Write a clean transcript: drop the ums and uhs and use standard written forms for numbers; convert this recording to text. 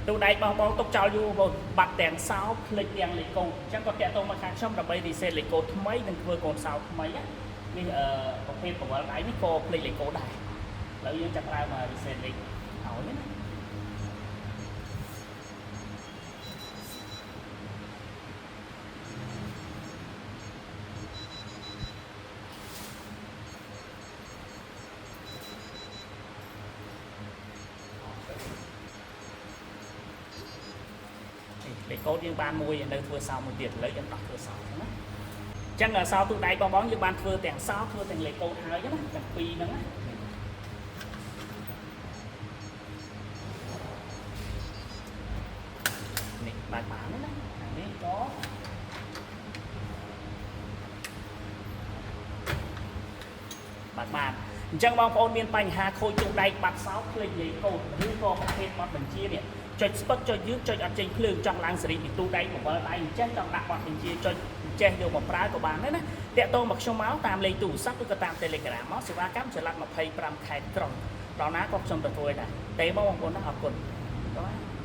ទូដែកបងបងទុកចោលយូរបងបាត់ទាំងសោភ្លេចទាំងលេខកូដអញ្ចឹងក៏តាក់ទងមកខាងខ្ញុំដើម្បី reset លេខកូដថ្មីនិងធ្វើកូនសោថ្មីណានេះអឺប្រភេទបង្វិលដៃនេះក៏ភ្លេចលេខកូដដែរឥឡូវយើងចាប់ផ្ដើម reset លេខឲ្យណា នេះលេខកូដយើងបានមួយនៅធ្វើសោមួយទៀតឥឡូវយើងដោះធ្វើសោហ្នឹងណាអញ្ចឹងសោទូដៃបងបងយើងបានធ្វើទាំងសោធ្វើទាំងលេខកូដហើយណាទាំងពីរហ្នឹងណានេះបានបានណាអានេះក៏បានបានអញ្ចឹងបងប្អូនមានបញ្ហាខូចទូដែកបាត់សោភ្លេចលេខកូដឬក៏ប្រភេទបទបញ្ជានេះចុចស្ពឹកចុចយឺតចុចអត់ចេញភ្លើងចង់ឡើងសេរីពីទូដែកបង្វិលដៃអញ្ចឹងចង់ដាក់បទបញ្ជាចុចចេះយកមកប្រើក៏បានដែរណាតាក់ទងមកខ្ញុំមកតាមលេខទូរស័ព្ទឬក៏តាម Telegram មកសេវាកម្មចល័ត25ខេត្តក្រុងដល់ណាក៏ខ្ញុំទទួលដែរទេបងប្អូនណាអរគុណបាទ។